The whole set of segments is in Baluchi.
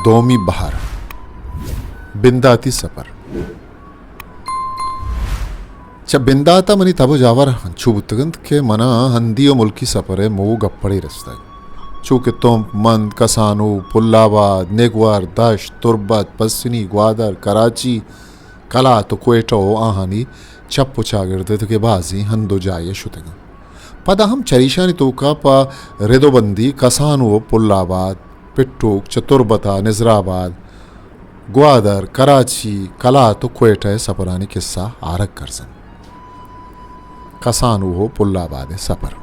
دومی بہر۔ بنداتی سپر۔ چہ بندات ءَ منی تب ءُ جاور انچو بوتگ انت کہ من ءَ ہندی ءُ ملکی سپر ءِ موہ گپڑے رستگ۔ چو کہ تمپ، مند، کسانو، پل آباد، نگور، دشت، تربت، پسنی، گوادر، کراچی، کلات ءُ کوئٹہ ءُ آہانی چپ ءُ چاگرد ءِ دگہ بازیں ہند ءُ جاہے ءَ شتگ آں۔ پدا ہم چریشانی توکا پہ رد ءُ بندی کسانو ءُ پل آباد، پٹوک، چہ تربت ءَ نظر آباد، گوادر، کراچی، کلات ءُ کوئٹہ ءِ سپرانی کسہ آرگ کرزنت۔ کسانو ءُ پل آباد ءِ سپر۔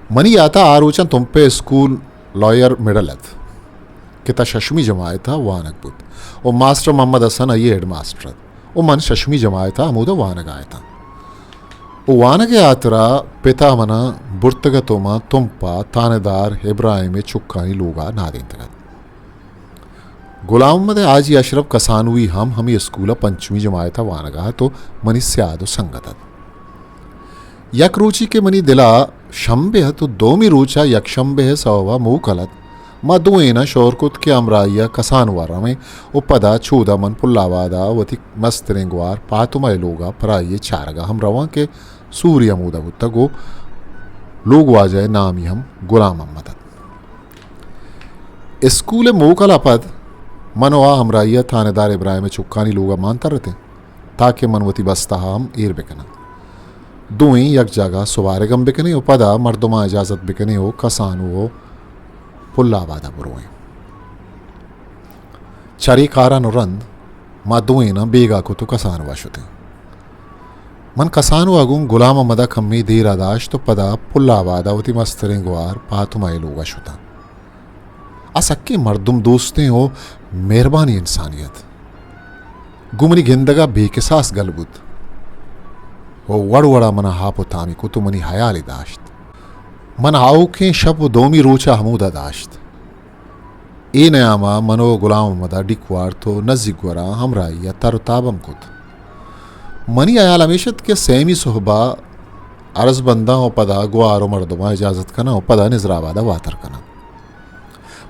منی یات ءَ آ روچاں تمپ ءِ اسکول لائر مڈل ات کہ تاں ششمی جماعت ءَ وانگ بوت ءُ ماسٹر محمد حسن آئی ءِ ہیڈ ماسٹر ات ءُ من ششمی جماعت ءَ ہمودا وانگ ءَ اتاں ءُ وانگ ءِ ہاترا پت ءَ من ءَ برتگ ات ءُ ما تمپ ءَ تھانہ دار ابراہیم ءِ چکانی لوگ ءَ نادینتگ ات۔ غلام محمد ءِ حاجی اشرف کسانوی ہم ہمے اسکول ءَ پنچمی جماعت ءَ وانگ ءَ ات ءُ منی سیاد ءُ سنگت ات۔ یک روچے کہ منی دل ءَ شمبے ات ءُ دومی روچ ءَ یک شمبے ءِ سوب ءَ موکل ات، ما دوئیناں شور کت کہ ہمراہی ءَ کسانو ءَ رویں ءُ پدا چودا من پل آباد ءَ وتی مستریں گوار پاتمہ ءِ لوگ ءَ پرائی ءِ چارگ ءَ ہم رواں کہ سوری ہمودا بوتگ ءُ لوگ واجہ ءِ نامی ہم غلام محمد ات۔ اسکول ءِ موکل ءَ پد من ءُ آ ہمراہی ءَ تھانہ دار ابراہیم ءِ چکانی لوگ ءَ مان ترتیں تاکہ من وتی بستہ ءَ ہم ایر بکناں۔ دوئیں یک جاگہ سوارگ ہم بکنیں ءُ پدا مردماں اجازت بکنیں ءُ کسانو ءُ پل آباد ءَ بروئیں۔ چرے کاران ءُ رند ما دوئیناں بیگاہ کت ءُ کسانو ءَ شتیں۔ من کسانو ءَ گوں غلام محمد ءَ کمے دیر ءَ داشت ءُ پدا پل آباد ءَ وتی مستریں گوار پاتمہ ءِ لوگ ءَ شتاں۔ آ سکیں مردم دوستیں ءُ مہربانیں انسانے ات۔ گوں منی گندگ ءَ بے کساس گل بوت ءُ وڑ وڑ ءَ من ءَ آپ ءُ تامی کت ءُ منی ہیال ئے داشت۔ من آؤکیں شپ ءُ دومی روچ ءَ ہمودا داشت۔ اے نیام ءَ من ءُ غلام محمد ءَ ڈیک وارت ءُ نزیک گوراں ہمراہی ءَ تر ءُ تاب ہم کت۔ منی ہیال ہمیش ات کہ سیمی سہب ءَ ارزبنداں ءُ پدا گوار ءُ مردماں اجازت کناں ءُ پدا نظر آباد ءَ واتر کناں۔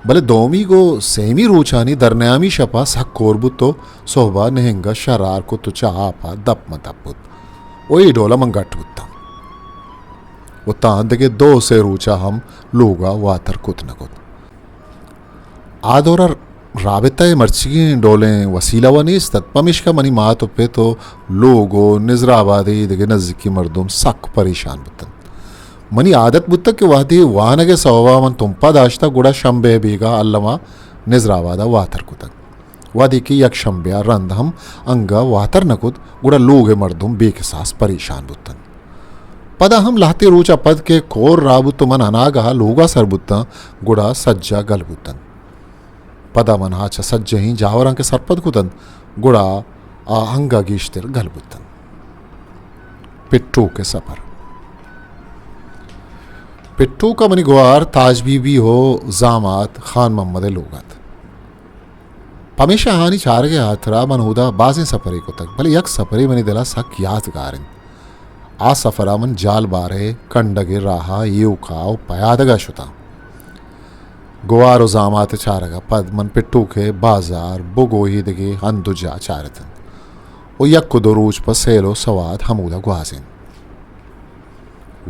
بلے دومی گوں سیمی روچانی درنیامی شپ ءَ سک کور بوت ءُ سہب ءَ نہنگ ءَ شرار کت ءُ چہ آپ ءَ دپ ماں دپ بوت ءُ اے ڈول ءَ من گٹ بوتاں ءُ تاں دگہ دو سے روچ ءَ ہم لوگ ءَ واتر کت نہ کت۔ آ دور ءَ رابطہ ءِ مرچیگیں ڈولیں وسیلہ وَ نیست ات، پمیشکا منی مات ءُ پت ءُ لوگ ءُ نظر آباد ءِ دگہ نزیکی مردم سک پریشان بوتنت۔ منی عادت بوتگ کہ وہدے وانگ ءِ سوب ءَ من تمپ ءَ داشتگ، گڑا شمبے ءِ بیگاہ الم ءَ نظر آباد ءَ واتر کتگ۔ وہدے کہ یک شمبے ءَ رند ہم انگہ واتر نہ کت، گڑا لوگ ءِ مردم بے کساس پریشان بوتنت۔ پدا ہم لہتے روچ ءَ پد کہ کور راہ بوت ءُ من اناگہ ءَ لوگ ءَ سر بوتاں، گڑا سجہ گل بوتنت۔ پدا من ءَ چہ سجہیں جاوراں کہ سرپد کتنت، گڑا آ انگہ گیشتر گل بوتنت۔ پٹوک ءِ سپر۔ پٹوک ءَ منی گوار تاج بی بی ءُ زامات خان محمد ءِ لوگ ات۔ پمیشا آہانی چارگ ءِ ہاترا من اودا بازیں سپرے کتگ، بلے یک سپرے منی دل ءَ سک یاتگار انت۔ آ سفر ءَ من جالبار ءِ کنڈگ ءِ راہ ءَ ایوک ءَ ءُ پیادگ ءَ شتاں۔ گوار ءُ زامات ءِ چارگ ءَ پد من پٹوک ءِ بازار، بگ ءُ ایدگہ ہند ءُ جاہ چارت انت ءُ یک ءُ دو روچ پہ سیل ءُ سواد ہمودا گوازینت۔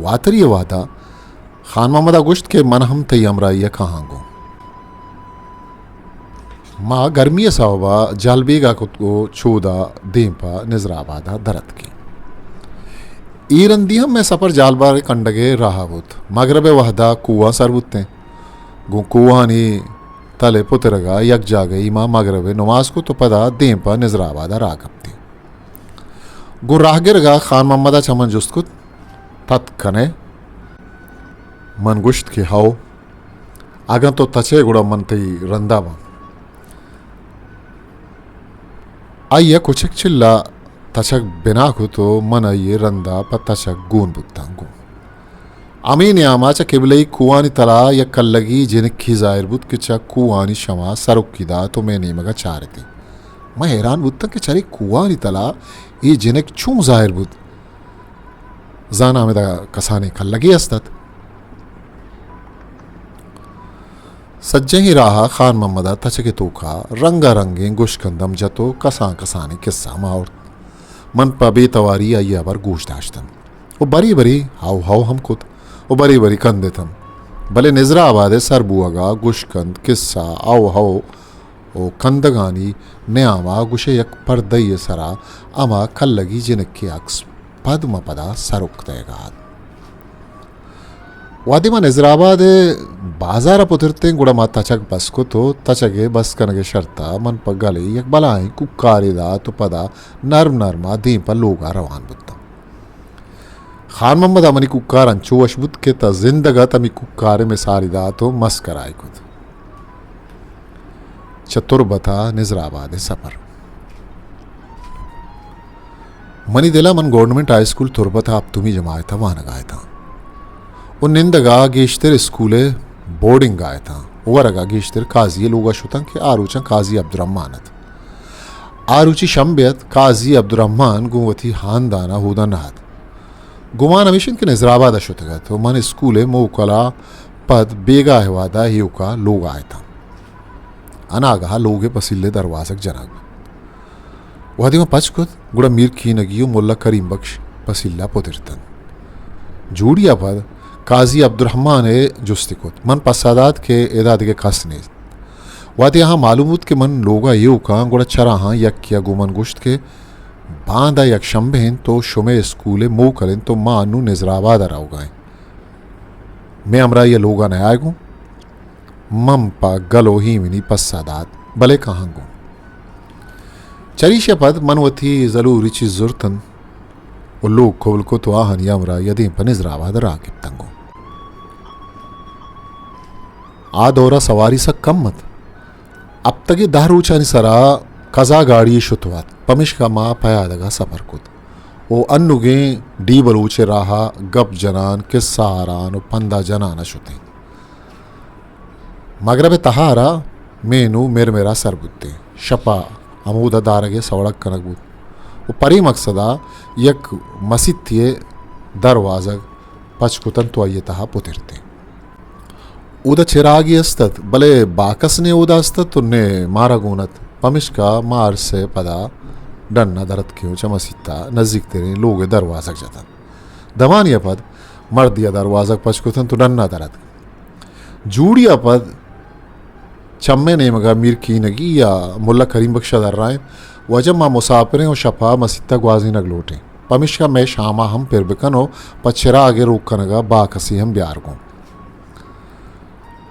واتری ءِ وہد ءَ خان محمد ءَ گوشت کہ من ہم تئی ہمراہی ءَ کاہاں گوں۔ ما گرمی ءِ سوب ءَ جہل بیگاہ کت ءُ چودا دیم پہ نظر آباد ءَ در اتکیں۔ اے رندی ہم مئے سپر جالبار ءِ کنڈگ ءِ راہ ءَ بوت۔ مگرب ءِ وہد ءَ کوہاں سر بوتیں۔ گوں کوہانی تل ءِ پترگ ءَ یک جاگہے ما مگرب ءِ نماز کت ءُ پدا دیم پہ نظر آباد ءَ راہ کپتیں۔ گوں راہگرگ ءَ خان محمد ءَ چہ من جست کت، تتک کن ئے؟ من گوشت کہ ہئو، اگاں تو تچ ئے گڑا من تئی رند ءَ باں۔ آئی ءَ کچک چل ءَ تچگ بنا کت ءُ من آئی ءِ رند ءَ پہ تچگ گون بوتاں گوں۔ ہمے نیام ءَ چہ قبلہ ئی کوہانی تل ءَ یک کلگی جنکے ظاہر بوت کہ چہ کوہانی شم ءَ سرکی دات ءُ مئے نیمگ ءَ چارتیں۔ من حیران بوتاں کہ چرے کوہانی تل ءَ اے جنک چون ظاہر بوت؟ زاناں ہمدا کسانیں کلگے است ات۔ سجہیں راہ ءَ خان محمد ءَ تچگ ءِ توک ءَ رنگا رنگیں گوشکند ہم جت ءُ کسان کسانیں کسہ ہم آورت۔ من پہ بے تواری آئی ءِ ہبر گوش داشتن ءُ برے برے ہئو ہئو ہم کت ءُ برے برے کندتن۔ بلے نزرآباد ءِ سر بوہگ ءَ گوشکند، کسہ، ہئو ہئو ءُ کندگانی نیام ءَ گوشئے یک پردہے ءِ سرا ہما کلگی جنکے ءِ اکس پد ماں پدا سرک دئیگ ءَ ات۔ وہدے ما نزرآباد ءِ بازار ءَ پترتیں، گڑا ما تچگ بس کت ءُ تچگ ءِ بس کنگ ءِ شرط ءَ من پہ گل ءَ یک بلاہیں کوکارے دات ءُ پدا نرم نرم ءَ دیم پہ لوگ ءَ روان بوتاں۔ خان محمد ءَ منی کوکار انچو وش بوت کہ تاں زندگ ات، ہمے کوکار ءِ مثالے دات ءُ مسکرائی کت۔ چہ تربت ءَ نزرآباد ءِ سپر۔ منی دل ءَ من گورنمنٹ ہائی اسکول تربت ءَ ہپتمی جماعت ءَ وانگ ءَ اتاں ءُ نندگ ءَ گیشتر اسکول ءِ بورڈنگ ءَ اتاں ءُ ورگ ءَ گیشتر قاضی ءِ لوگ ءَ شتاں کہ آ روچاں قاضی عبدالرحمن ات۔ آ روچی شمبے ات، قاضی عبدالرحمن گوں وتی ہاندان ءَ ہود ءَ نہ ات۔ گمان ہمیش انت کہ نزرآباد ءَ شتگ ات ءُ من اسکول ءِ موکل ءَ پد بیگاہ ءِ وہد ءَ ایوک ءَ لوگ ءَ اتاں۔ اناگہ ءَ لوگ ءِ پسیل ءِ دروازگ جنگ بوت۔ وہدے من پچ کت، گڑا میر کینگی ءُ ملا کریم بخش پسیل ءَ پترتنت۔ جوڑی ءَ پد قاضی عبدالرحمن ءَ جستے کت۔ من پسہ دات کہ ادا دگہ کس نیست۔ وہدے آہاں معلوم بوت کہ من لوگ ءَ ایوک آں، گڑا چراہاں یکے ءَ گوں من گوشت کہ باندا یک شمبے انت ءُ شمئے اسکول ءِ موکل انت ءُ ما انوں نزرآباد ءَ روگ ءَ ایں۔ مئے ہمراہی ءَ لوگ ءَ نیائے گوں؟ من پہ گل ءُ ایمنی پسہ دات، بلے کاہاں گوں۔ چریشی ءَ پد من وتی زلوری چیز زرتن ءُ لوگ کبل کت ءُ آہانی ہمراہی ءَ دیم پہ نزرآباد ءَ راہ گپتن گوں۔ آ دور ءَ سواری سک کم ات۔ ہپتگ ءِ دہ روچانی سرا کزا گاڑی شت ءُ ات، پمیشکا ما پیادگ ءَ سپر کت ءُ انوگیں ڈی بلوچ ءِ راہ ءَ گپ جنان، کسہ آران ءُ پندا جنان ءَ شتیں۔ مگرب ءِ تہار ءَ مینو مرمر ءَ سر بوتیں۔ شپ ءَ ہمودا دارگ ءِ سوڑگ کنگ بوت ءُ پرے مقصد ءَ یک مسیتے ءِ دروازگ پچ کتنت ءُ آئی ءِ تہا پترتیں۔ اودا چراگے است ات، بلے باکس نے اودا است ات ءُ نے مارا گون ات۔ پمشکا ما ہر سے پدا ڈن ءَ در اتکیں ءُ چہ مسیت ءَ نزیک تریں لوگ ءِ دروازگ جتنت۔ دمانے ءَ پد مردے ءَ دروازگ پچ کتنت ءُ ڈن ءَ در اتک۔ جوڑی ءَ پد چمے نیمگ ءَ میر کینگی یا ملا کریم بخش ءَ درائینت، واجہ ما مساپریں ءُ شپ ءَ مسیت ءَ گوازینگ لوٹیں، پمیشکا مئے شام ءَ ہم پر بکن ءُ پہ چراگ ءِ روک کنگ ءَ باکسے ہم بیار گوں۔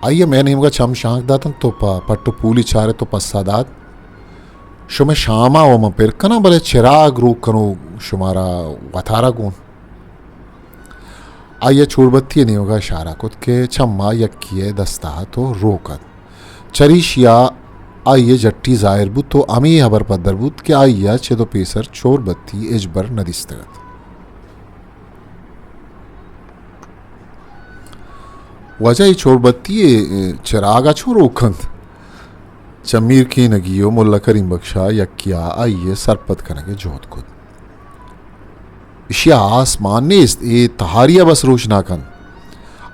آئی ءَ مئے نیمگ ءَ چم شانک داتنت ءُ پہ پٹ ءُ پولی چارت ءُ پسہ دات، شمئے شام ءَ وَ من پر کناں، بلے چراگ روک کنوک شمارا وتارا گون۔ آئی ءَ چوربتی ءِ نیمگ ءَ اشارہ کت کہ چم ءَ یکے ءِ دست ءَ ات ءُ روک ات۔ چریشی ءَ آئی ءِ جٹی ظاہر بوت ءُ ہمے ہبر پدر بوت کہ آئی ءَ چد ءُ پیسر چوربتی ہچبر نہ دیستگ ات۔ واجہ، اے چوربتی ءِ چراگ ءَ چون روک انت؟ چہ میر کینگی ءُ ملا کریم بخش ءَ یکے ءَ آئی ءِ سرپد کنگ ءِ جہد کت۔ ایشی ءَ آسمان نیست، اے تہاری ءَ بس روشنا کنت۔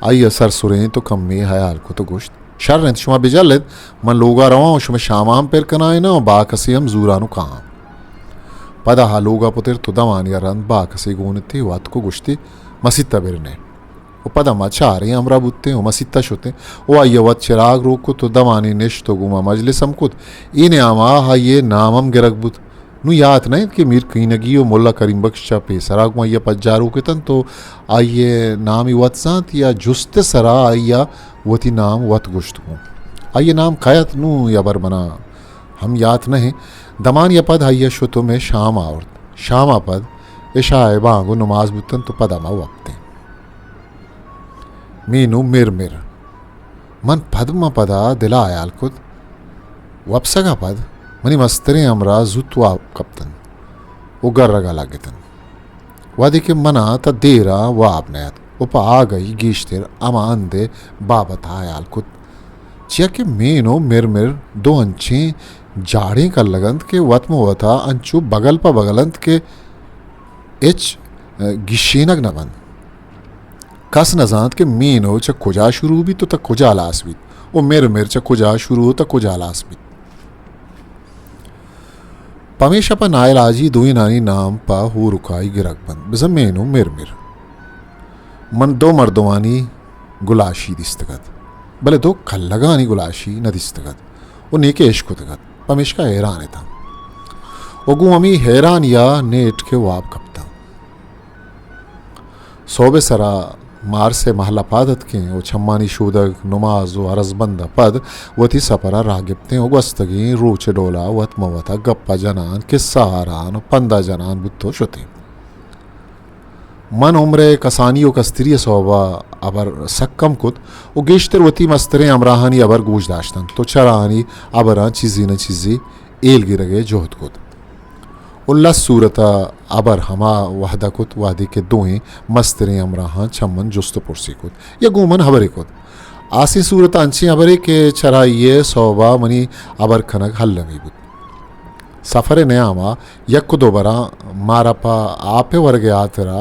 آئی ءَ سر سرینت ءُ کمے ہیال کت ءُ گوشت، شر انت، شما بجل ات، من لوگ ءَ رواں ءُ شمئے شام ءَ ہم پر کنائیناں ءُ باکسے ہم زوران ءُ کاہاں۔ پدا آ لوگ ءَ پترت ءُ دمانے ءَ رند باکسے گون اتی ءُ اتک ءُ گوشتی، مسیت ءَ برنے۔ ءُ پدا ما چاریں ہمراہ بوتیں ءُ مسیت ءَ شتیں ءُ آئی ءَ وت چراگ روک کت ءُ دمانے نشت ءُ گوں ما مجلس ہم کت۔ اے نیام ءَ آئی ءِ نام ہم گرگ بوت۔ نوں یات نہ انت کہ میر کینگی ءُ ملا کریم بخش چہ پیسرا گوں آئی ءَ پجاروک اتنت ءُ آئی ءِ نام ئی وت زانت یا جست ءِ سرا آئی ءَ وتی نام وت گوشت گوں۔ آئی ءِ نام کئے ات، نوں اے ہبر منا ہم یات نہ انت۔ دمانے ءَ پد آئی ءَ شت ءُ مئے شام آورت۔ شام ءَ پد عشاء ءِ بانگ ءُ نماز بوتنت ءُ پدا ما وپتیں۔ مینو مر مر۔ من پد ما پدا دل ءَ ہیال کت، وپسگ ءَ پد منی مستریں ہمراہ زوت واب کپتنت ءُ گرگ ءَ لگتنت۔ وہدے کہ من ءَ تاں دیر ءَ واب نیاتک ءُ پہ آگہی گیشتر ہما ہند ءِ بابت ءَ ہیال کت، چیا کہ مینو مر مر دو انچیں جاڑیں کلگ انت کہ وت مہ وت ءَ انچو بگل پہ بگل انت کہ ہچ، ءَ، گیشینگ نہ بنت۔ کس نہ زانت کہ مینو چہ کجا شروع بیت ءُ تاں کجا ہلاس بیت و مر مر چہ کجا شروع و تا کجا ہلاس بیت۔ پمیشا پہ ناعلاجی دوئینانی نام پہ ہورکائی گرگ بنت، بزاں مین و مر مر۔ من دو مردمانی گلاشی دیستگ ات، بلے دو کلگانی گلاشی نہ دیستگ ات و نیکہ اشکتگ ات، پمیشکا حیران اتاں و گوں ہمے حیرانیا نیٹ کہ واب کپتاں۔ سہب ء سرا مارس ء مہلہ پاد اتکیں و چمانی شودگ، نماز و ارزبند ء پد وتی سپر ء راہ گپتیں و گوستگیں روچ ء ڈولا وت مہ وتا گپ ء جنان، کسہ آران و پند ء جنان بوت و شتیں۔ من عمر ء کسانی و کستری ء سوب ء ہبر سک کم کت و گیشتر وتی مستریں ہمراہانی ہبر گوش داشت انت و چرآہانی ہبراں چیزے نہ چیزے ہیل گرگ ء جہد کت و لس صورت ء ہبر ہما وہد ء کت، وہدے کہ دوئیں مستریں ہمراہاں چہ من جست و پرسے کت یا گوں من ہبرے کت۔ آسیں صورت ء انچیں ہبرے کہ چرائی ء سوب ء منی ہبر کنگ المی بوت۔ سفر ء نیام ء یک و دو براں مارا پہ آپ ء ورگ ء ہاترا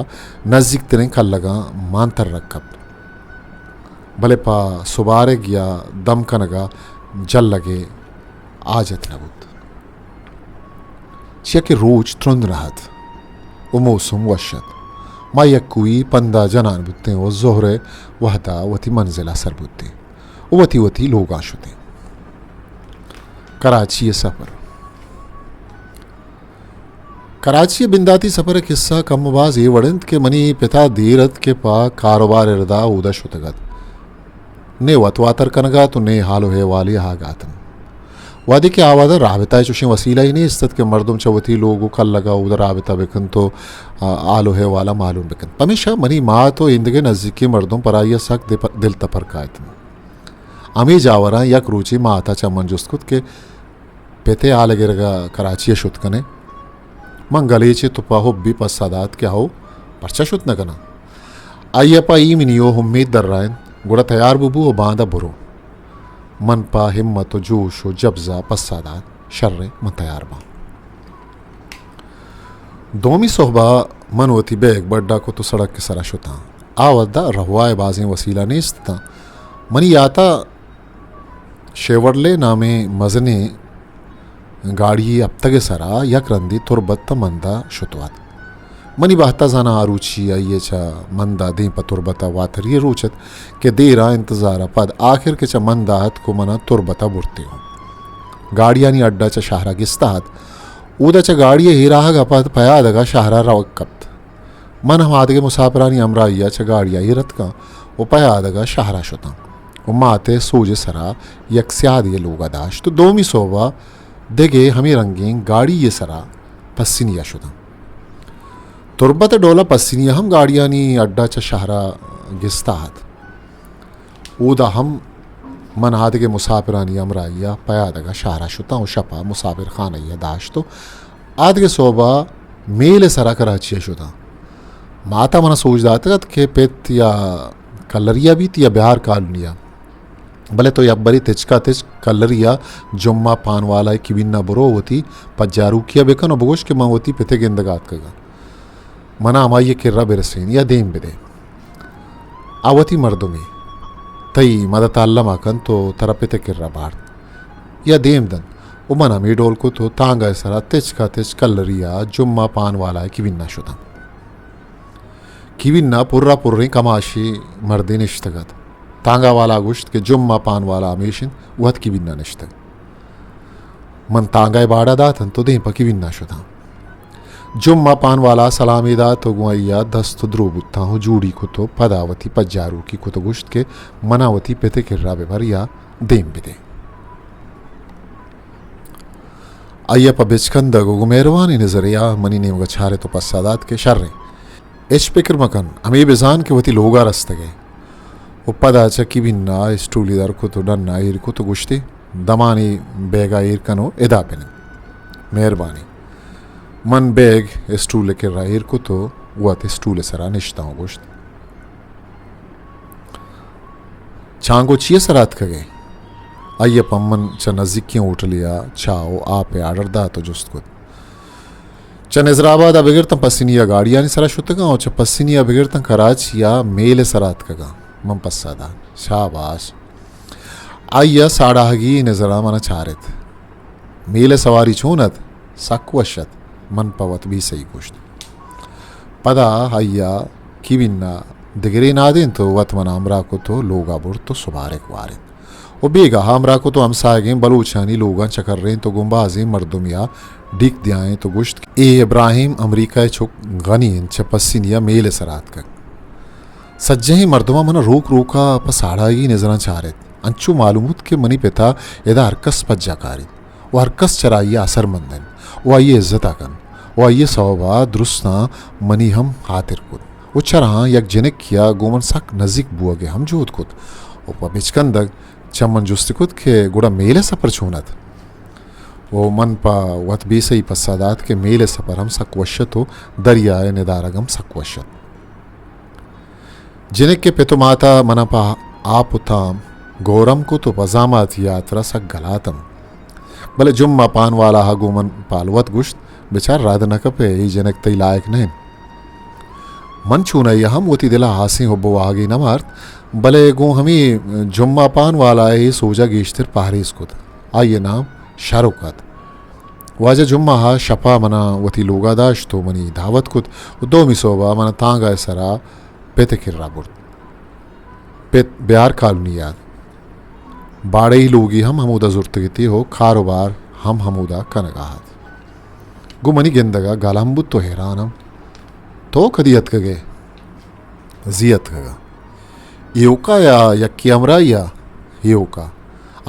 نزیک تریں کلگاں مان ترگ کپت، بلے پہ سبارگ یا دم کنگ ء جلگ ء حاجت نہ بوت، چیا کہ روچ ترند نہ ات و موسم وش ات۔ ما یکوئی پندا جنان بوتیں و ظہر ء وہدا وتی منزل ء سر بوتیں و وتی وتی لوگاں شتیں۔ کراچی ء سفر۔ کراچی ء بنداتی سفر ء قصہ کم و باز اے وڑ انت کہ منی پتا دیر ات کہ پہ کاروبار ء ردا اودا شتگ ات۔ نے وت واتر کنگ ء ات و نے حال و احوالی آہگ ء اتنت۔ وہدے کہ آ وہد ء رابطہ ء چوشیں وسیلہ ئے نیست ات کہ مردم چہ وتی لوگ و کلگ ء اود ء رابطہ بہ کنت و، آ، حال و احوال ء معلوم بہ کنت۔ پمیشا منی مات و ایندگہ نزیکیں مردم پر آئی ء سک دپ-، دل تپر کایت انت۔ ہمے جاوراں یک روچے مات ء چہ من جست کت کہ پت ء حال ء گرگ ء کراچی ء شت کن ئے؟ من گلیچے تو پہ حبی پسہ دات کہ ہو، پرچا شت نہ کناں؟ آئی ء پہ ایمنی و امیت درائینت، گڑا تیار ببو و باندا برو۔ من پہ ہمت و جوش و جبزا پسہ دات، شریں، من تیار باں۔ دومی سہبا من وتی بیگ بڈا کت و سڑک ء سرا شتاں۔ آ وھدا رہواہ ء بازیں وسیلہ نیست اتاں۔ منی یاتا شیورلے نامیں مزنیں گاڑی ء ہپتگ ء سرا یک رندے تربت ء مندا شتوات۔ منی بہت ء زاناں آ روچی آئی ء چہ مندا دیم پہ تربت ء واتری ء روچ ات کہ دیراں انتظار ء پد آخر کہ چہ مندا اتک و منا تربت ء برتے و گاڑیانی اڈ ء چہ شہر ء گستا ات۔ اودا چہ گاڑی ء ایراہگ ء پد پیادگ ء شہر ء روگ کپت۔ من ہم آدگہ مساپرانی ہمراہی ء چہ گاڑی ء ایر اتکاں و پیادگ ء شہر ء شتاں و مات ء سوج ء سرا یک سیادے ء لوگ ء داشت و دومی سہب ء دگہ ہمے رنگیں گاڑی ء سرا پسنی ء شتاں۔ تربت ء ڈول ء پسنی ء ہم گاڑیانی اڈ ء چہ شہر ء گستا ات۔ اودا ہم من آدگہ مساپرانی ہمراہی ء پیادگ ء شہر ء شتاں و شپ ء مساپر خانہ ء داشت و آدگہ سہب ء میل ء سرا کراچی ء شتاں۔ مات ء منا سوج داتگ ات کہ پت یا کلری ء بیت یا بہار کالونی ء۔ بلے تو یک برے تچکا تچک کلری ء جمعہ پانوالا ء کیبن ء برو، وتی پجاروکی ء بکن و بگوش کہ من وتی پت ء گندگ ء آتکگاں۔ منا ہمائی ء کرا برسین یا دیم بدے۔ آ وتی مردمے، تئی مدت ء الما کنت و ترا پت ء کرا بارت یا دیم دنت و من ہمے ڈول کت و تانگہ ء سرا تچکا تچک کلری ء جمعہ پانوالا ء کیبن ء شتاں۔ کیبن ء پرا پریں کماشے مردے نشتگ ات۔ تانگہ والا گوشت کہ جمعہ پانوالا ہمیش انت، وت کیبن ء نشتگ۔ من تانگہ ء باڑا داتنت و دیم پہ کیبن ء شتاں۔ جمعہ پانوالا سلامے دات و گوں آئی ء دست و درو بوتاں و جوڑی کت و پدا وتی پجاروکی کت و گوشت کہ منا وتی پت ء کرا ببر یا دیم بدے۔ آئی ء پہ بچکندگ و گوں مہروانیں نظرے ء منی نیمگ ء چارت و پسہ دات کہ شریں، ہچ پکر مکن، ہمے بزان کہ وتی لوگ ء رستگ ئے۔ و پدا چہ کیبن ء اسٹولے در کت و ڈن ء ایر کت و گوشتی، دمانے بیگ ء ایر کن و ادا بنند۔ مہربانی۔ من بیگ اسٹول ء کرا ایر کت و وت اسٹول ء سرا نشتاں و گوشت، چانگو چی ء سرا اتکگ ئے؟ آئی ء پہ من چہ نزیکیں ہوٹلے ء چاہ و آپ ء آرڈر دات و جست کت۔ چہ نظر آباد ء بگر تاں پسنی ء گاڑیانی سرا شتگاں و چہ پسنی ء بگر تاں کراچی ء میل ء سرا اتکگاں۔ من پسہ دات، شاباش۔ آئی ء ساڑاہگی نظراں من ء چارت۔ میل ء سواری چون ات؟ سک وش ات، من پہ وت بے سہی گوشت۔ پدا آئی ء کیبن ء دگرے نادینت و وت من ء ہمراہ کت و لوگ ء برت و سبارگ وارت و بیگاہ ء ہمراہ کت و ہمساہگیں بلوچانی لوگاں چکرینت و گوں بازیں مردمے ء ڈیک دیائینت و گوشت، اے ابراہیم امریکہ ء چک غنی انت، چہ پسنی ء میل ء سرا اتکگ۔ سجہیں مردماں من ء روک روک ء پہ ساڑاہگی نظراں چارت۔ انچو معلوم بوت کہ منی پت ء ادا ہرکس پجا کاریت و ہرکس چرآئی ء اثرمند انت و آئی ء عزت ء کنت و آئی ء سوب ء درستاں منی ہم ہاتر کت و چراں یک جنکے ء گوں من سک نزیک بوگ ء ہم جہد کت و پہ بچکندگ چہ من جست کت کہ گڑا میل ء سپر چون ات؟ و من پہ وت بے سہی پسہ دات کہ میل ء سپر ہم سک وش ات و دریا ء ندارگ ہم سک وش ات۔ جنک ء پت و مات ء من ء پہ آپ و تام گورم کت و پہ زاماتی ہاترا سک گلاتم۔ بلے جمعہ پان والا ء گوں من پہ ہلوت گوشت، بچار، رد نہ کپ ئے، اے جنک تئی لائق نہ انت۔ من چونائی ء ہم وتی دل ء ہاسیں حب و واہگے نہ مارت، بلے گوں ہمے جمعہ پان والا ء اے سوج ء گیشتر پہریز کت۔ آئی ء نام شرک ات۔ واجہ جمعہ ء شپ ء من ء وتی لوگ ء داشت و منی دعوت کت و دومی سہب ء من ء تانگہ ء سرا پت ء کرا برت۔ پت بیہار کالونی ء ات۔ باڑہی لوگے ہم ہمودا زرتگ اتی و کاروبار ہم ہمودا کنگا ات۔ گوں منی گندگا گل ہم بوت و حیران ہم۔ تو کدی اتکگئے؟ زی اتکگاں۔ ایوکا یا یکے ہمراہیا؟ ایوکا۔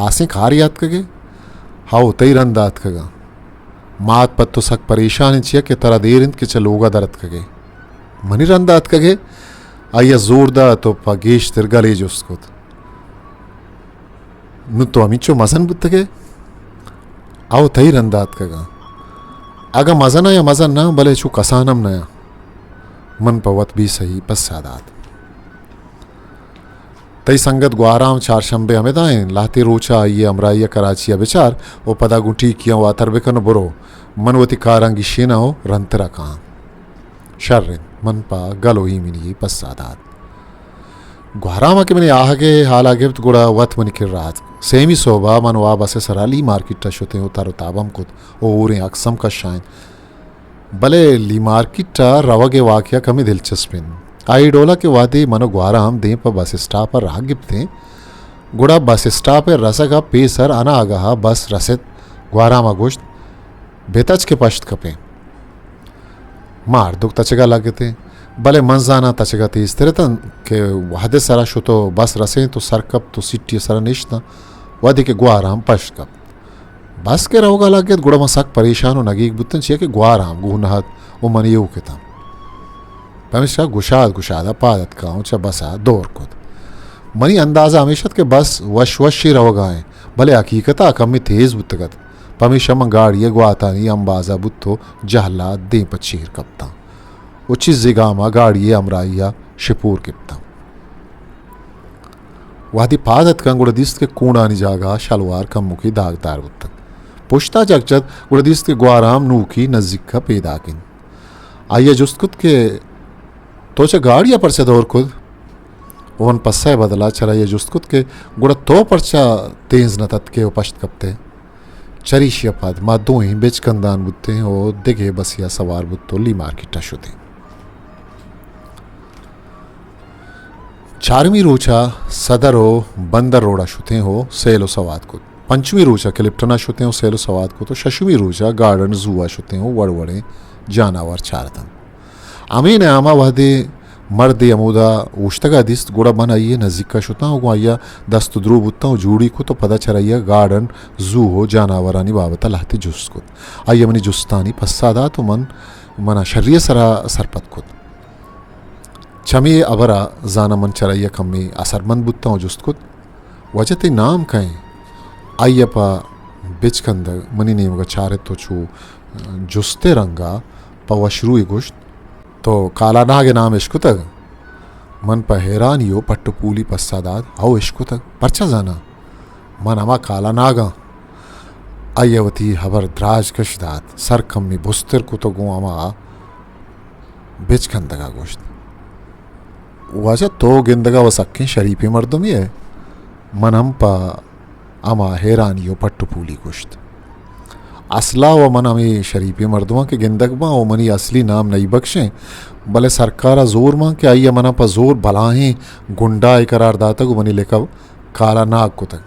آسیں کارے اتکگئے؟ ہئو، تئی رندا اتکگاں۔ مات پہ تو سک پریشان انت، چیا کہ ترا دیر انت کہ چہ لوگا در اتکگئے۔ منی رندا اتکگئے؟ آئیا زور دات و پہ گیشتر گلے جست کت۔ نوں تو ہمینچو مزن بوتگئے؟ او تئی رندا اتکگاں۔ اگاں مزناں یا مزن نہ، بلے چو کسان ہم نیاں۔ من پہ وت بے سہی پسہ دات۔ تئی سنگت گوہرام چارشنبے ہمدا انت، لہتے روچا آئی ء ہمراہیا کراچیا بچار و پدا گوں ٹیکیاں واتر بکن و برو۔ من وتی کاراں گیشیناں و رندترا کاں۔ شر انت، من پہ گل و ایمنی پسہ دات۔ گوہرام ء کہ منی آہگ ء ہالا گپت، گڑا وت منی کرا اتک۔ سیمی سہب ء من و آ بس ء سرا لی مارکیٹ ء شتیں و تر و تاب ہم کت و ہوریں عکس ہم کشائینت۔ بلے لی مارکیٹ ء روگ ء واقعہ کمے دلچسپ انت۔ آئی ڈولا کہ وہدے من و گوہرام دیم پہ بس اسٹاپ ء راہ گپتیں، گڑا بس اسٹاپ ء رسگ ء پیسر اناگہ ء بس رست۔ گوہرام ء گوشت، بتچ کہ پشت کپیں۔ ما ہردوک تچگا لگتیں، بلے من زاناں تچگا تیزتر اتنت کہ وہد ء سرا شت و بس رسینت و سر کپت و سیٹی ء سرا نشتاں، وہدے کہ گوہرام پشت کپت۔ بس کہ روگا لگت، گڑا من سک پریشان و نگیگ بوتن، چیا کہ گوہرام گون نہ ات و من ایوک اتاں۔ پمیشکا گشاد گشادا پاد اتکاں و چہ بسا دور کت۔ منی اندازہ ہمیش ات کہ بس وش وشی روگا انت، بلے حقیقتا کمے تیز بوتگ ات۔ پمیشا من گاڑی ء گواتانی امبازا بوت و جہلا دیم پہ چیر کپتاں و چیزے گاما گاڑی ء ہمراہیا شپور گپتاں۔ وہدے پاد اتکاں گڑا دیست کہ کونڈانی جاگہا شلوار کمکے داغدار بوتگ۔ پشتا چک جت گڑا دیست کہ گوہرام نوکی نزیکا پیداک انت۔ آئیا جست کت کہ تو چہ گاڑیا پرچا دور کت؟ و من پسہ ء بدلا چرآئیا جست کت کہ گڑا تو پرچا تینز نہ تتکئے و پشت کپتئے؟ چریشی ء پد ما دوئیں بچکندان بوتیں و دگہ بسے ء سوار بوت و لی مارکیٹ ء شتیں۔ چارمی روچ ء صدر و بندر روڈ ء شتیں و سیل و سواد کت۔ پنچمی روچ ء کلپٹن ء شتیں و سیل و سواد کت و ششمی روچ ء گارڈن زو ء شتیں و وڑ وڑیں جاناور چارتنت۔ ہمے نیام ء وہدے مردے ہمودا اوشتگا دیست، گڑا من آئی ء نزیکا شتاں و گوں آئی ء دست و درو بوتاں و جوڑی کت و پدا چرآئی ء گارڈن، زو و جاناورانی بابت ء لہتے جست کت۔ آئی ء منی جستانی پسہ دات و من، منا شری ء سرا سرپد کت۔ چمے ہبرا زاناں من چرآئی ء کمے اثرمند بوتاں و جست کت، واجہ تئی نام کئے؟ آئی ء پہ بچکندگ منی نیمگا چارت و چو جستئے رنگا پہ وشروئی گوشت، تو کالاناگ ء نام اشکتگ؟ من پہ حیرانی و پٹ و پولی پسہ دات، ہئو اشکتگ۔ پرچا زاناں؟ من ہما کالاناگ آں۔ آئی ء وتی ہبر دراج کش دات، سر کمے بزتر کت و گوں ہما بچکندگ ء گوشت، واجہ تو گندگ ء و سکیں شریپیں مردمے ئے۔ من ہم پہ ہما حیرانی و پٹ و پولی گوشت۔ اصلا و من ہمے شریپیں مردماں کہ گندگ باں و منی اصلی نام نئی بخشیں، بلے سرکار ء زور مان کہ آئی ء منا پہ زور بلاہیں گنڈائے قرار داتگ و منی لقب کالا ناگ کتگ۔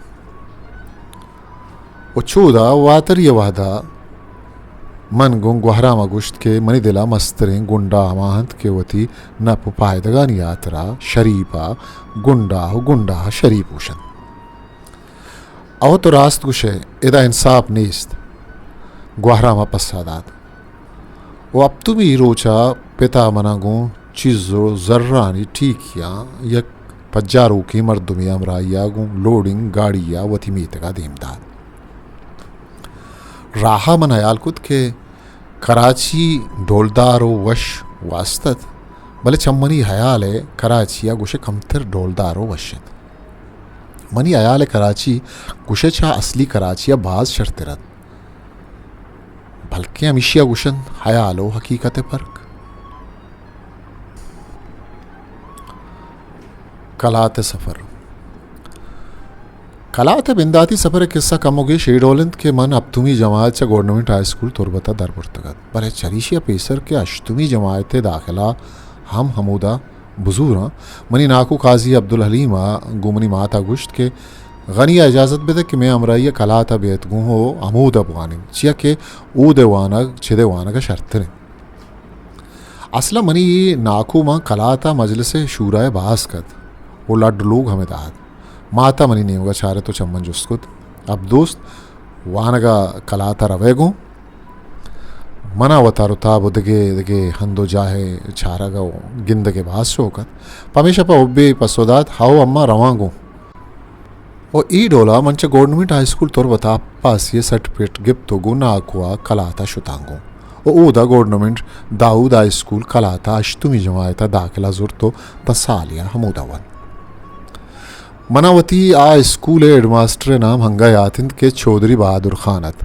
و چودا واتری ء وہدا من گوں گوہرام ء گوشت کہ منی دل ء مستریں گنڈا ہما انت کہ وتی نپ و پائدگانی ہاترا شریپ ء گنڈا و گنڈا ء شریپ گوشنت۔ او تو راست گوشئے، ادا انساپ نیست، گوہرام ء پسہ دات۔ و ہپتمی روچ ء پت ء منا گوں چیز و زرانی ٹیکیاں یک پجاروکیں مردمے ہمراہی ء گوں لوڈنگ گاڑی ء وتی میتگ ء دیم دات۔ راہ ء من ہیال کت کہ کراچی ڈولدار و وش واست ات، بلے چہ منی ہیال ء کراچی ء گوشے کمتر ڈولدار و وش ات۔ منی ہیال ء کراچی گوشے چہ اصلی کراچی ء باز شرتر ات، بلکیں ہمیشی ء گوشنت ہیال و حقیقت ء پرک۔ کلات ء سفر۔ کلات ء بنداتی سفر ء قصہ کمو گیش اے ڈول انت کہ من ہپتمی جماعت چہ گورنمنٹ ہائی اسکول تربت ء در برتگ ات، بلے چریشی ء پیسر کہ ہشتمی جماعت ء داخلہ ہم ہمودا بزوراں، منی ناکو قاضی عبدالحلیم ء گوں منی مات ء گوشت کہ غنی ء اجازت بدئے کہ مئے ہمراہی ء کلات ء بیت گوں و ہمودا بوانیں، چیا کہ اود ء وانگ چد ء وانگ ء شرتر انت۔ اصلا منی ناکو ماں کلات ء مجلس شورا ء باز کت و لڈ لوگ ہمے دات۔ مات ء منی نیمگ ء چارت و چمن جست کت، عبدوست، وانگ ء کلات ء روئے گوں؟ منا وتا رتاب و دگہ دگہ ہند و جاہ ء چارگ ء گندگ ء باز شوق ات، پمیشا پہ حبے پسو دات، ہئو اماں، رواں گوں۔ و اے ڈولا من چہ گورنمنٹ ہائی اسکول تربت ء پاسی ء سرٹیفکیٹ گپت و گوں ناکو ء کلات ء شتاں گوں و اودا گورنمنٹ داؤد ہائی اسکول کلات ء ہشتمی جماعت ء داخلہ زرت و داں سالے ء ہمودا ونت۔ منا وتی آ اسکول ء ہیڈ ماسٹر ء نام ہنگا یات انت کہ چوہدری بہادر خان ات۔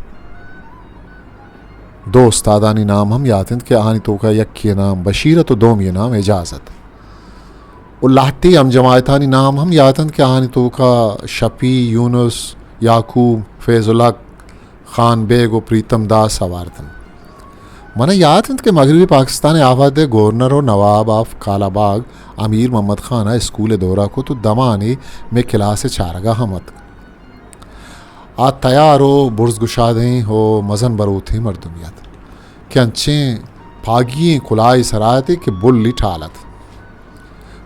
دو استادانی نام ہم یات انت کہ آہانی توکا یکے ء نام بشیر ات و دومی ء نام اعجاز ات۔ و لہتے ہم جماعتانی نام ہم یات انت کہ آہانی توکا شپی، یونس، یعقوب، فیض الحق، خان بیگ و پریتم داس ہوار اتنت۔ منا یات انت کہ مغربی پاکستان ء آ وہد ء گورنر و نواب آف کالاباغ امیر محمد خان ء اسکول ء دورہ کت و دمانے مئے کلاس ء چارگا ہم اتک۔ آ تیار و برز گشادیں و مزن بروتیں مردمے ات کہ انچیں پاگی ئیں کلاہے سرا ات کہ بلی ٹال ات۔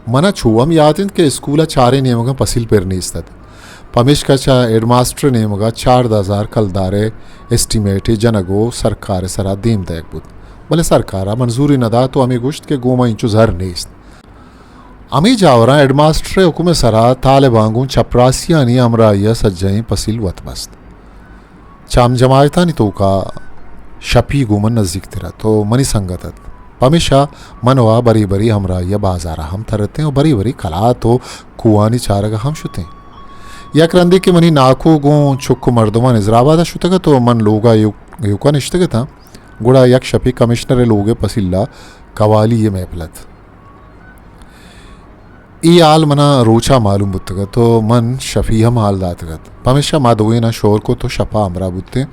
منا چو ہم یات انت کہ اسکول ء چاریں نیمگاں پسیل پر نیست ات، پمیشکا چہ ہیڈ ماسٹر ء نیمگا چاردہ ہزار کلدار ء اسٹیمیٹ ء جنگ و سرکار ء سرا دیم دئیگ بوت، بلے سرکار ء منظوری نہ دات و ہمے گوشت کہ گوں ما اینچو زر نیست۔ ہمے جاوراں ہیڈ ماسٹر ء حکم ء سرا طالباں گوں چپراسیانی ہمراہی ء سجہیں پسیل وت بست۔ چہ ہم جماعتانی توکا شپی گوں من نزیک تر ات و منی سنگت ات، پمیشا من و آ برے برے ہمراہی ء بازار ء ہم ترتیں و برے برے کلات و کوہانی چارگ ء ہم شتیں۔ یک رندے کہ منی ناکو گوں چک و مردماں نظرآباد ء شتگ ات و من لوگ ء ایوک-، ایوکا نشتگ اتاں، گڑا یک شپے کمشنر ء لوگ ء پسیلا قوالی ء محفل ات۔ اے حال منا روچا معلوم بوتگ ات و من شپی ہم حال داتگ ات۔ پمیشا ما دوئیناں شور کت و شپا ہمراہ بوتیں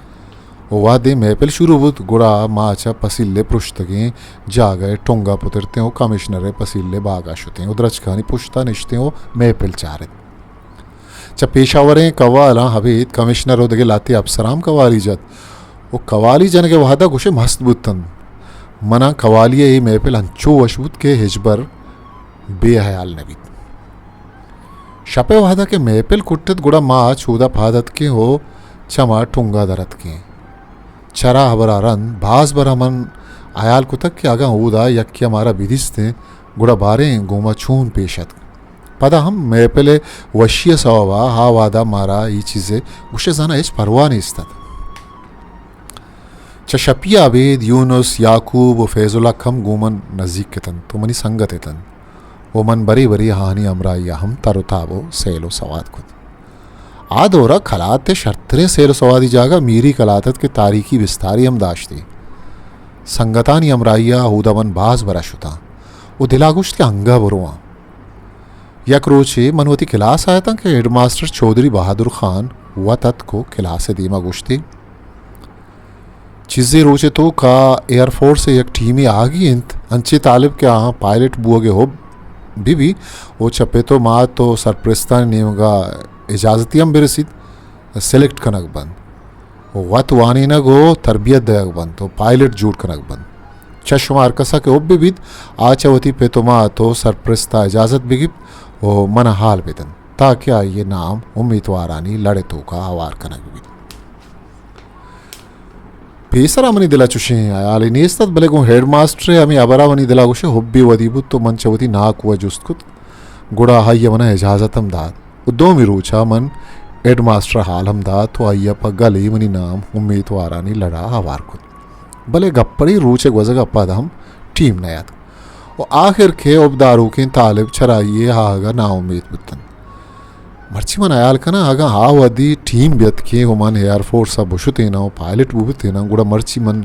و وہدے محفل شروع بوت، گڑا ما چہ پسیل ء پرشتگیں جاگہ ء ٹنگا پترتیں و کمشنر ء پسیل ء باگا شتیں و درچکانی پشتا نشتیں و محفل چارت۔ چہ پیشاوریں کوالاں ابید کمشنر و دگہ لہتے اپسراں ہم کوالی جت و کوالی جنگ ء وہدا گوشے مست بوتنت۔ منا کوالی ء اے محفل انچو وش بوت کہ ہچبر بے حیال نہ بیت۔ شپ ء وہدا کہ محفل کٹت گڑا ما چودا پاد اتکیں و چہ ما ٹنگا در اتکیں۔ چرا ہبرا رند باز برا من حیال کتگ کہ اگاں اودا یکے ء مارا بدیستیں گڑا باریں گوں ما چون پیش اتک۔ پدا ہم محفل ء وشی ء سوبا آ وہدا مارا اے چیز ء گوشے زانا ہچ پرواہ نیست ات۔ چہ شپی ء ابید یونس، یعقوب و فیض الحق ہم گوں من نزیک اتنت و منی سنگت اتنت و من برے برے آہانی ہمراہی ء ہم تر و تاب و سیل و سواد کت۔ آ دور ء کلات ء شرتریں سیل و سوادی جاگہ میری کلات ات کہ تاریخی بستارے ہم داشتی۔ سنگتانی ہمراہی ء اودا من باز برا شتاں و دل ء گوشت کہ انگہ برواں۔ یک روچے من وتی کلاس ء اتاں کہ ہیڈ ماسٹر چوہدری بہادر خان وت اتک و کلاس ءِ دیما گوشتی، چیزے روچے توکا ایئر فورس ءِ یک ٹیمے آگی انت، انچیں طالب کہ آہاں پائلٹ بوگ ءِ حب بہ بی و چہ پت و مات و سرپرستانی نیمگا اجازتی ہم برسیت، سلیکٹ کنگ بنت و وت وانینگ و تربیت دئیگ بنت و پائلٹ جوڑ کنگ بنت۔ چہ شما ہر کسا کہ حب بہ بیت، آ چہ وتی پت و مات و سرپرستا اجازت بگیپت و منا حال بدنت، تاکہ آئی ءِ نام امیتوارانی لڑ ءِ توکا ہوار کنگ بیت۔ پیسرا منی دلا چوشیں ہیالے نیست ات، بلے گوں ہیڈ ماسٹر ءِ ہمے ہبرا منی دلا گوشے حبے ودی بوت و من چہ وتی ناکو ءَ جست کت، گڑا آئی ءَ منا اجازت ہم دات و دومی روچا من ہیڈ ماسٹر ءَ حال ہم دات و آئی ءَ پہ گلے منی نام امیتوارانی لڑا ہوار کت، بلے گپڑی روچ ءِ گوزگ ءَ پد ہم ٹیم نیاتک و آخر کہ حبداروکیں طالب چرائی ءِ آہگ ءَ ناامیت بوتنت۔ مرچی من ہیال کناں، اگاں آ وہدی ٹیم بیتکیں و من ایئر فورس ءَ بشتیناں و پائلٹ بوتیناں، گڑا مرچی من،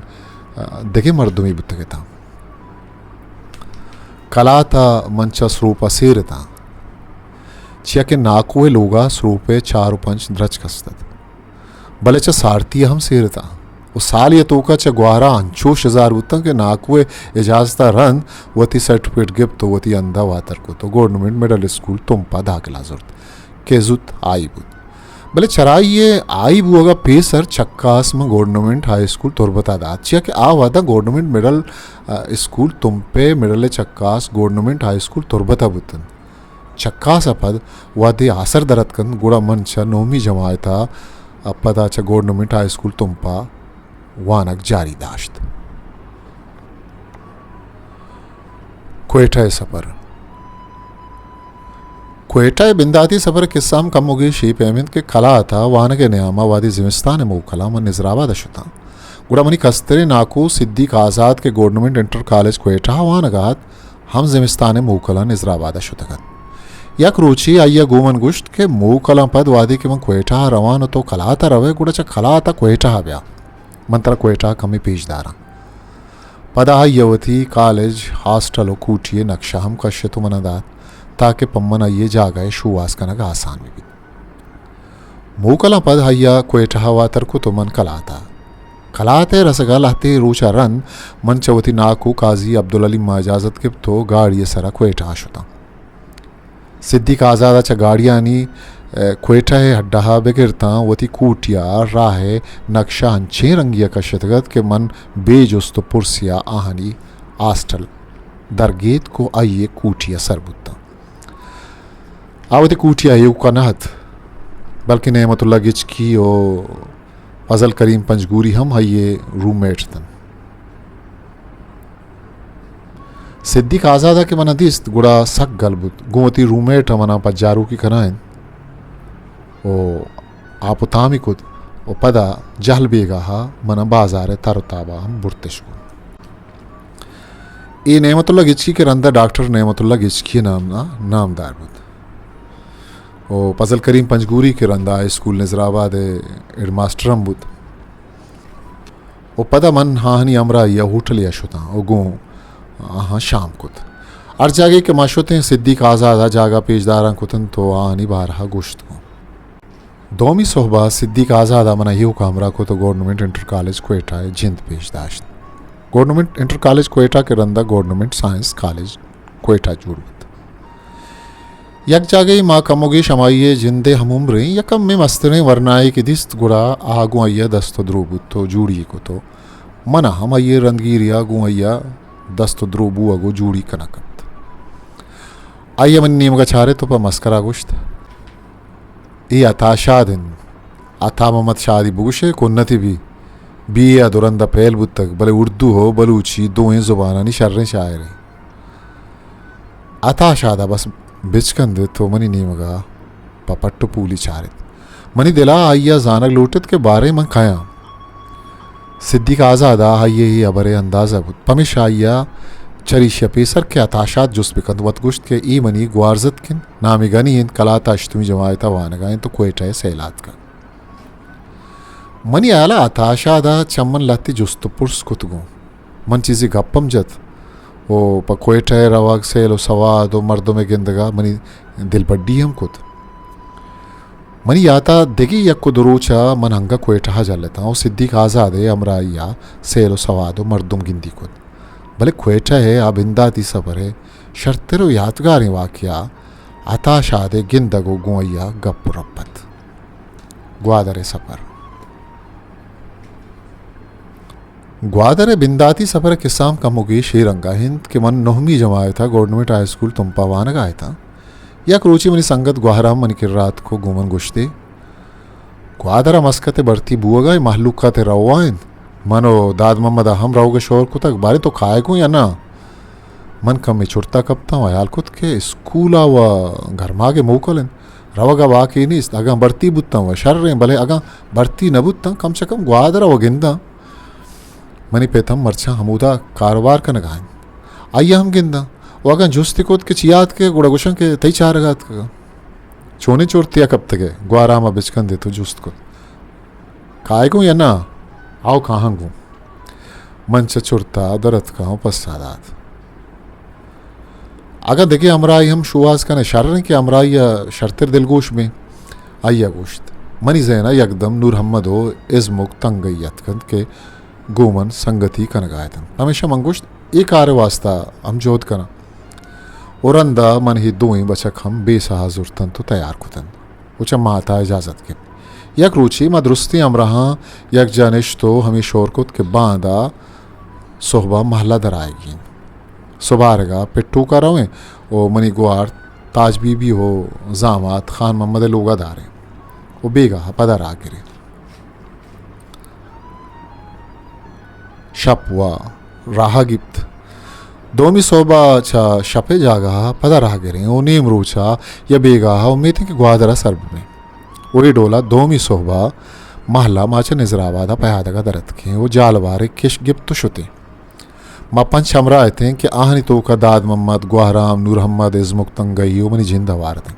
آ، دگہ مردمے بوتگ اتاں۔ کلات ءَ من چہ سروپ ءَ سیر اتاں، چیا کہ ناکو ءِ لوگ ءَ سروپ ءِ چار و پنچ درچک است ات، بلے چہ سارتی ءَ ہم سیر اتاں۔ و سالے ءِ توکا چہ گوہرا انچو شزار بوتاں کہ ناکو ءِ اجازت ءَ رند وتی سرٹیفکیٹ گپت و وتی ہندا واتر کت و گورنمنٹ مڈل اسکول تمپ ءَ داخلہ زرت کہ زوت آئی بوت۔ بلے چرائی ءِ آئی بوگ ءَ پیسر چکاس من گورنمنٹ ہائی اسکول تربت ءَ دات، چیا کہ آ وہدا گورنمنٹ مڈل، آ، اسکول تمپ ءِ مڈل ءِ چکاس گورنمنٹ ہائی اسکول تربت ءَ بوتنت۔ چکاس ءَ پد وہدے آسر در اتکنت، گڑا من چہ نہمی جماعت ءَ پدا چہ گورنمنٹ ہائی اسکول تمپ ءَ وانگ جاری داشت۔ کوئٹہ ءِ سپر۔ کوئٹہ ءِ بنداتی سپر ءِ قصہ ہم کمو گیش اے پیم انت کہ کلات ءَ وانگ ءِ نیام ءَ وہدے زمستان ءِ موکلاں من نظر آباد ءَ شتاں، گڑا منی کستریں ناکو صدیق آزاد کہ گورنمنٹ انٹر کالج کوئٹہ ءَ وانگ ءَ ات، ہم زمستان ءِ موکلاں نظر آباد ءَ شتگ ات۔ یک روچے آئی ءَ گوں من گوشت کہ موکلاں پد وہدے کہ من کوئٹہ ءَ رواں و تو کلات ءَ روئے، گڑا چہ کلات ءَ کوئٹہ ءَ بیا، من ترا کوئٹہ ءَ کمے پیش داراں۔ پدا آئی ءَ وتی کالج، ہاسٹل و کوٹی ءِ نقشہ ہم کشت و من ءَ دات، تاکہ پہ من آئی ءِ جاگہ ءِ شوہاز کنگ آسان بہ بیت۔ موکلاں پد آئی ءَ کوئٹہ ءَ واتر کت و من کلات ءَ۔ کلات ءِ رسگ ءَ لہتے روچ ءَ رند من چہ وتی ناکو قاضی عبدالعلیم ءَ اجازت گپت و گاڑی ءِ سرا کوئٹہ ءَ شتاں۔ صدیق آزاد ءَ چہ گاڑیانی، اے، کوئٹہ ءِ اڈہ ءَ بگر تاں وتی کوٹی ءَ راہ ءِ نقشہ انچیں رنگی ءَ کشتگ ات کہ من بے جست و پرسی ءَ آہانی ہاسٹل در گیتک و آئی ءِ کوٹی ءَ سر بوتاں۔ آ وتی کوٹی ءَ ایوک ءَ نہ ات، بلکیں نعمت اللہ گچکی و فضل کریم پنجگوری ہم آئی ءِ روم میٹ اتنت۔ صدیق آزاد ءَ کہ من ءَ دیست، گڑا سک گل بوت۔ گوں وتی روم میٹ ءَ من ءَ پجاروکی کنائینت و آپ و تامی کت و پدا جہل بیگاہ ءَ من ءَ بازار ءِ تر و تاب ءَ ہم برتش کت۔ اے نعمت اللہ گچکی کہ رندا ڈاکٹر نعمت اللہ گچکی نام ءَ نامدار بوت و فضل کریم پنجگوری کہ رندا ہائی اسکول نظر آباد ءِ ہیڈ ماسٹر ہم بوت و پدا من آہانی ہمراہی ءَ ہوٹلے ءَ شتاں و گوں آہاں شام کت۔ ہر جاگہے کہ ما شتیں، صدیق آزاد ءَ جاگہ پیش داراں کتنت و آہانی بارہ ءَ گوشت کن۔ دومی سہب ءَ صدیق آزاد ءَ من ءَ ایوک ءَ ہمراہ کت و گورنمنٹ انٹر کالج کوئٹہ ءِ جند پیش داشت۔ گورنمنٹ انٹر کالج کوئٹہ کہ رندا گورنمنٹ سائنس کالج کوئٹہ جوڑ بوت۔ یک جاگہے ما کم و گیش ہمائی ءِ جند ءِ ہم عمریں، یکمیں مستریں ورنایے کہ دیست، گڑا آ گوں آئی ءَ دست و درو بوت و جوڑی کت و من ءَ ہم آئی ءِ رندگیری ءَ گوں آئی ءَ دست و درو بوگ و جوڑی کنگ کپت۔ آئی ءَ منی نیمگ ءَ چارت و پہ مسکرا گوشت، اے عطا شاد انت۔ عطا محمد شادی بگوشے، کنتی بی، بی اے ءَ دو رند ءَ پیل بوتگ، بلے اردو و بلوچی دوئیں زبانانی شریں شاعرے۔ عطا شاد ءَ بس بچکندت و منی نیمگ ءَ پہ پٹ و پولی چارت۔ منی دل ءَ آئی ءَ زانگ لوٹت کہ باریں من کئے آں۔ صدیق آزاد ءَ آئی ءِ اے ہبر ءِ اندازہ بوت، پمیشا آئی ءَ چریشی ءَ پیسر کہ عطا شاد جست بکنت، وت گوشت کہ اے منی گوارزتک انت، نامی گنی انت، کلات ءَ ہشتمی جماعت ءَ وانگ ءَ انت و کوئٹہ ءَ سیل آتکگ۔ منی ہیال ءَ عطا شاد ءَ چہ من لہتے جست و پرس کت گوں۔ من چیزے گپ ہم جت و پہ کوئٹہ ءَ روگ، سیل و سواد و مردم ءِ گندگ ءَ منی دلبڈی ہم کت۔ منی یات ءَ دگہ یک ءُ دو روچ ءَ من انگہ کوئٹہ ءَ جلتاں ءُ صدیق آزاد ءِ ہمراہی ءَ سیل ءُ سواد ءُ مردم گندی کت۔ بلے کوئٹہ ءِ آ بنداتی سپر ءِ شرتر ءُ یاتگاریں واقعہ عطا شاد ءِ گندگ ءُ گوں آئی ءَ گپ ءُ رپ اَت۔ گوادر ءِ سپر۔ گوادر ءِ بنداتی سپر ءِ کسہ ہم کم ءُ گیش اے رنگ ءَ اِنت کہ من نہمی جماعت ءَ گورنمنٹ ہائی اسکول تمپ ءَ وانگ ءَ اِتاں۔ یک روچے منی سنگت گوہرام منی کرا اتک ءُ گوں من گوشت ئے، گوادر ءَ مسکت ءِ بھرتی بوگ ءَ اِنت، مہلوک ءَ تہ روگ ءَ اِنت۔ من ءُ داد محمد ءَ ہم روگ ءِ شور کتگ، باریں تو کائے گوں یا نہ؟ من کمے چرت ءَ کپتاں ءُ ہیال کت کہ اسکول ءَ وَ گرماگ ءِ موکل اِنت، روگ ءَ واکے نیست۔ اگاں بھرتی بوتاں وَ شر اِنت، بلے اگاں بھرتی نہ بوتاں، کم چہ کم گوادر ءَ وَ گنداں۔ منی پت ہم مرچاں ہمودا کاروبار کنگ ءَ اِنت، آئی ءَ ہم گنداں۔ ءُ اگاں جستے کت کہ چیا اتکگ ئے، گڑا گوشاں کہ تئی چارگ ءَ اتکگاں۔ چونیں چرتے ءَ کپتگ ئے؟ گوہرام ءَ بچکندت ءُ جست کت۔ کائے گوں یا نہ؟ آؤ کاہاں گوں۔ من چہ چرت ءَ در اتکاں ءُ پسہ دات۔ اگاں دگہ ہمراہے ہم شوہاز کن ئے، شر اِنت کہ ہمراہی ءَ شرتر دلگوش بیں۔ آئی ءَ گوشت۔ منی ذہن ءَ یکدم نورمحمد ءُ ازمک تنگئی اتک اَنت کہ گوں من سنگتی کنگ ءَ اِت اَنت۔ پمیشا من گوشت، اے کار ءِ واستا ہم جہد کناں۔ ءُ رند ءَ من اے دوئیں بچک ہم بیسہ ءَ زرت اَنت ءُ تیار کت اَنت ءُ چہ مات ءَ اجازت گپت۔ یک روچے ما درستیں ہمراہاں یکجاہ نشت ءُ ہمے شور کت کہ باندا سہب ءَ مہلہ در آیگی اِنت۔ سبارگ ءَ پٹوک ءَ رویں ءُ منی گوہار تاج بی بی ءُ زامات خان محمد ءِ لوگ ءَ داریں ءُ بیگاہ ءَ پدا راہ گریں۔ شپ ءَ راہ گپت۔ دومی سہب ءَ چہ شپ ءِ جاگہ ءَ پدا راہ گریں ءُ نیم روچ ءَ یا بیگاہ ءَ امیت اِنت کہ گوادر ءَ سر ببیں ءُ اے ڈول ءَ دومی سہب ءَ مہلہ ما چہ نظر آباد ءَ پیادگ ءَ در اتکیں ءُ جالبارے کش گپت ءُ شتیں۔ ما پنچ ہمراہ اتیں کہ آہانی توک ءَ داد محمد، گوہرام، نورمحمد، ازمک تنگئی ءُ منی جند ہوار اتیں۔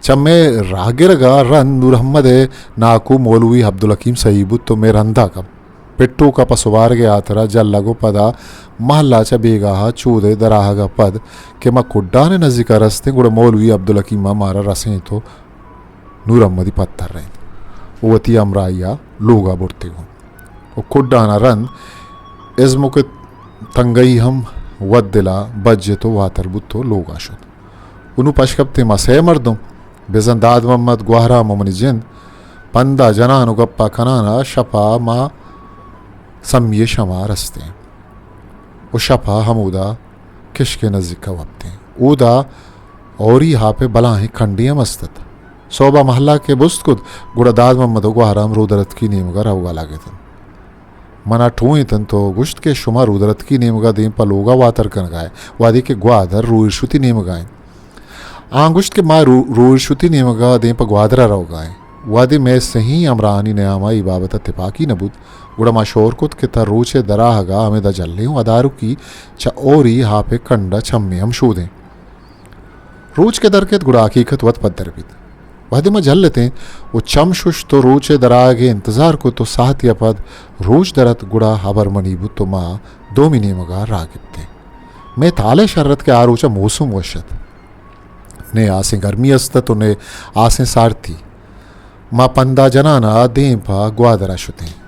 چہ مئے راہ گرگ ءَ رند نورمحمد ءِ ناکو مولوی عبدالحکیم سہی بوت ءُ مئے رند ءَ کپت۔ پٹوک ءَ پہ سبارگ ءِ ہاترا جلگ ءُ پدا مہلہ چہ بیگاہ ءَ چود ءِ در آہگ ءَ پد کہ ما کڈان ءِ نزیک ءَ رستیں، گڑا مولوی عبدالحکیم ءَ مارا رسینت ءُ نورمحمد ءِ پد ترینت ءُ وتی ہمراہی ءَ لوگ ءَ برت ئے گوں۔ ءُ کڈان ءَ رند ازمک ءِ تنگئی ہم وت دل ءَ بجت ءُ واتر بوت ءُ لوگ ءَ شت۔ ءُ نوں پشکپتیں ما سئے مردم، بزاں داد محمد، گوہرام ءُ منی جند، پند ءَ جنان ءُ گپ ءَ کنان ءَ شپ ءَ ما سمی ءِ شم ءَ رستیں ءُ شپ ءَ ہمودا کشک ءِ نزیک ءَ وپتیں۔ اودا ہوری ہاپ ءِ بلاہیں کنڈے ہم است اَت۔ سہب ءَ مہلہ کہ بست کت، گڑا داد محمد ءُ گوہرام رودرتکی نیمگ ءَ روگ ءَ لگت اَنت۔ من ءَ ٹوہینت اَنت ءُ گوشت کہ شما رودرتکی نیمگ ءَ دیم پہ لوگ ءَ واتر کنگ ءَ ئے، وہدے کہ گوادر روئرشتی نیمگ ءَ اِنت۔ آہاں گوشت کہ ما رو-، روئرشتی نیمگ ءَ دیم پہ گوادر ءَ روگ ءَ ایں۔ وہدے مئے سہیں ہمراہانی نیام ءَ اے بابت ءَ تپاکی نہ بوت، گڑا ما شور کت کہ تاں روچ ءِ در آہگ ءَ ہمدا جلیں ءُ ادارکی چہ ہوری ہاپ ءِ کنڈ ءَ چمے ہم شودیں۔ روچ کہ در کیت، گڑا حقیقت وت پدر بیت۔ وہدے ما جل اتیں ءُ چم ششت ءُ روچ ءِ در آہگ ءِ انتظار کت ءُ ساعتے ءَ پد روچ در ات، گڑا ہبر منی بوت ءُ ما دومی نیمگ ءَ راہ گپتیں۔ مئے تالہ شر اَت کہ آ روچ ءَ موسم وش اَت۔ نئے آسیں گرمی است اَت ءُ نئے آسیں سارتی۔ ما پند ءَ جنان ءَ دیم پہ گوادر ءَ شتیں۔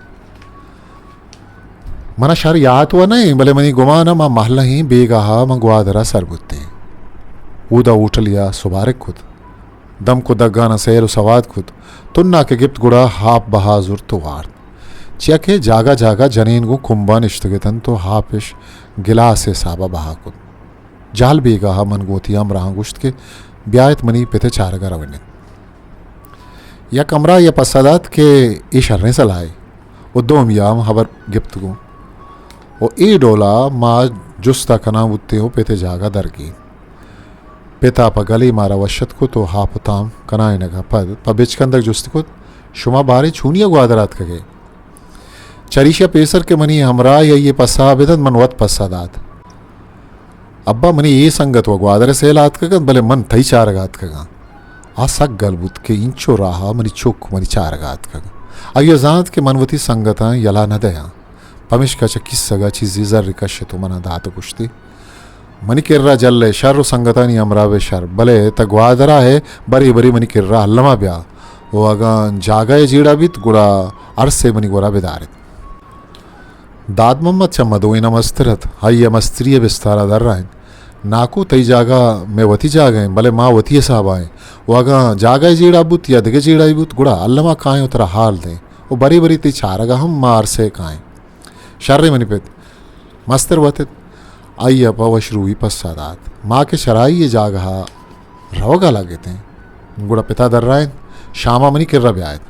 من ءَ شر یات وَ نہ اِنت، بلے منی گمان ءَ ما مہلہیں بیگاہ ءَ ما گوادر ءَ سر بوتیں۔ اودا ہوٹلے ءَ سبارگ کت۔ دمک ءُ دگان ءَ سیل ءُ سواد کت۔ تناکے گپت، گڑا ہاپ بہا زرت ءُ وارت۔ چیا کہ جاگہ جاگہ جنین گوں کمبا نشتگ اتنت ءُ ہاپش گلاس ءِ حساب ءَ بہا کت۔ جہل بیگاہ ءَ من گوں وتی ہمراہاں گوشت کہ بیایت منی پت ءِ چارگ ءَ روین اِت۔ یک ہمراہے ءَ پسہ دات کہ اے شریں سلاہے ءُ دومی ءَ ہم ہبر گپت گوں ءُ اے ڈول ءَ ما جست ءَ کنان بوتیں ءُ پت ءِ جاگہ در گیت۔ پت ءَ پہ گلے مارا وش اتک کت ءُ ہاپ ءُ تام کنائینگ ءَ پد پہ بچکندگ جست کت، شما باریں چونی ءَ گوادر ءَ اتکگ ئے؟ چریشی ءَ پیسر کہ منی ہمراہے آئی ءَ پسہ ءَ بدنت، من وت پسہ دات۔ ابا، منی اے سنگت وَ گوادر ءِ سیل ءَ اتکگ اَنت، بلے من تئی چارگ ءَ اتکگ آں۔ آ سک گل بوت کہ اینچو راہ ءَ منی چک منی چارگ ءَ اتکگ۔ آئی ءَ زانت کہ من وتی سنگتاں یلہ نہ دیاں، پمیشکا چہ کیسگ ءَ چیزے زرے کشت ءُ من ءَ دات ءُ گوشت ئے، منی کرا جل ئے شر ءُ سنگتانی ہمراہ بئے شر، بلے تہ گوادر ءَ ئے، برے برے منی کرا الم ءَ بیا۔ و اگاں جاگہ ء جیڑہ بیت، گڑا ہر سے منی گورا بدار ات۔ داد محمد چہ مدوئین ء مستر ات، آئی ء مستری ء بستار ء درائینت۔ ناکو، تئی جاگہ مئے وتی جاگہ انت، بلے ما وتی حساب ء ایں۔ و اگاں جاگہ ء جیڑہ بوت یا دگہ جیڑہ بوت، گڑا الما کائیں و ترا حال دیں۔ و برے برے تئی چارگ ء ہم ما ہر سے کائیں۔ شریں منی پت۔ مستر وت ات۔ آئی ء پہ وش روی پسہ دات۔ ما کہ شرائی ء جاگہ ء روگ ء لگتیں، گڑا پتا درائینت، شام ء منی کرا بیایت۔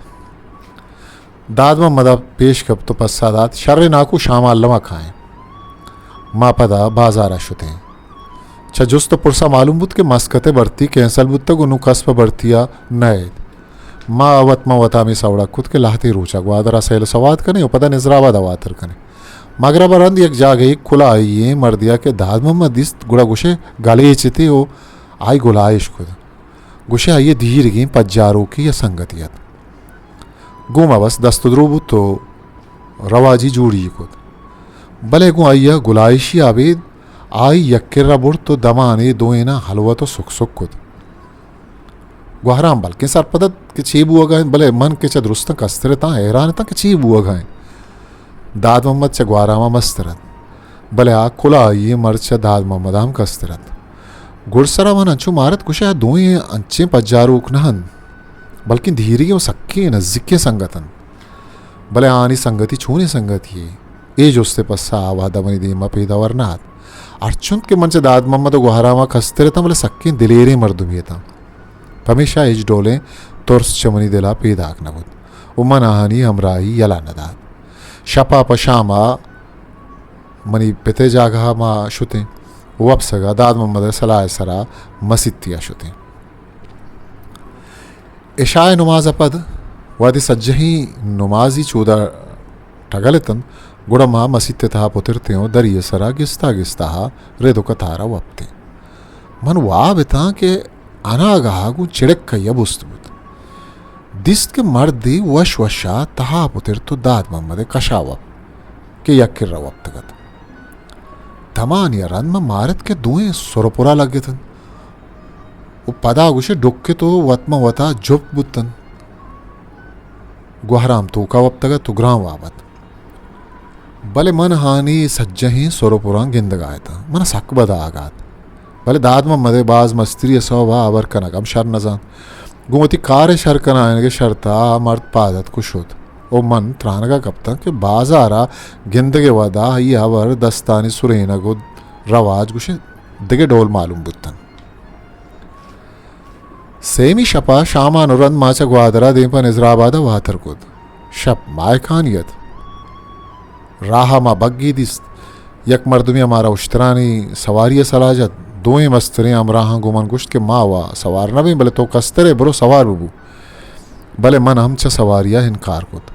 داد محمد ء پیش کپت و پسہ دات، شریں ناکو، شام ء الما کائیں۔ ما پدا بازار ء شتیں۔ چہ جست و پرس ء معلوم بوت کہ مسکت ء بھرتی کینسل بوتگ و نوں کس پہ بھرتی ء نہ ایت۔ ما وت ماں وتا ہمے سوڑگ کت کہ لہتے روچ ء گوادر ء سیل و سواد کنیں و پدا نظرآباد ء واتر کنیں۔ مگرب ء رند یک جاگہے کلاہی ئیں مردے ء کہ داد محمد دیست، گڑا گوشئے گلیچ اتے و آئی گلائیش کت۔ گوشئے آئی ء دھیرگیں پجاروکے یا سنگتے ات۔ گوں ما بس دست ء درو بوت و رواجی جوڑی کت۔ بلے گوں آئی ء گلائیشی ء ابید آئی یک کرا برت و دمانے دوئیناں ہلوت و سک سک کت۔ گوہرام بلکیں سرپد ات کہ چے بوہگا انت، بلے من کہ چہ درستاں کستر اتاں، حیران اتاں کہ چے بوہگا انت۔ داد محمد چہ گوہرام ء مستر ات، بلے آ کلاہی ئیں مرد چہ داد محمد ء ہم کستر ات۔ گڈسرا من انچو مارت گوشئے آ دوئیں انچیں پجاروک نہ انت، بلکیں دھیرگیں و سکیں نزیکیں سنگت انت۔ بلے آہانی سنگتی چونیں سنگتی یے؟ اے جست ء پسہ آ وہد ء منی دیم ء پیداور نہ ات۔ ہرچنت کہ من چہ داد محمد ء گوہرام ء کستر اتاں، بلے سکیں دلیریں مردمے اتاں۔ پمیشا ہچ ڈولیں ترس چہ منی دل ء پیداک نہ بوت و من آہانی ہمراہی یلہ نہ دات۔ شپ ء پہ شام ء منی پت ء جاگہ ء ما شتیں۔ وپسگ ء داد محمد ء سلاہ ء سرا مسیتی ء شتیں۔ عشاء ء نماز ء پد وہدے سجہیں نمازی چودا ٹگل اتنت، گڑا ما مسیت ء تہا پترتیں و دری ء سرا گستا گستا ء رد و کتار ء وپتیں۔ من واب اتاں کہ اناگہ ء گوں چڑکئی ء بست بوت۔ دیست کہ مردے وش وش ء تہا پترت و داد محمد ء کشا وپت کہ یک کرا وپتگ ات۔ دمانے ء رند من مارت کہ دوئیں سر و پرا لگتنت و پدا گوشے ڈکت و وت ماں وتا جپت بوتنت۔ گوہرام توکا وپتگ ات و گران واب ات۔ بلے من ہانی سجہیں سر و پراں گندگا اتاں۔ من سک بدا آگات۔ بلے داد محمد ء باز مستری ء سوب ء ہبر کنگ ہم شر نہ زانت۔ گوں وتی کار ء شر کنائینگ ء شرت ء آ مرد پاد اتک و شت و من ترانگ ء کپتاں کہ بازار ء گندگ ء وہد ء آئی ء ہبر، دستانی سرینگ و رواج گوشے دگہ ڈول معلوم بوتنت۔ سیمی شپ ء شامانی رند ما چہ گوادر ء دیم پہ نظر آباد ء واتر کت۔ شپ ماہکانی ات۔ راہ ء ما بگے دیست۔ یک مردمے ء مارا اشترانی سواری ء سلاہ جت۔ دوئیں مستریں ہمراہاں گوں من گوشت کہ ما وا سوار نہ بیں، بلے تو کستر ئے، برو سوار ببو۔ بلے من ہم چہ سواری ء انکار کت۔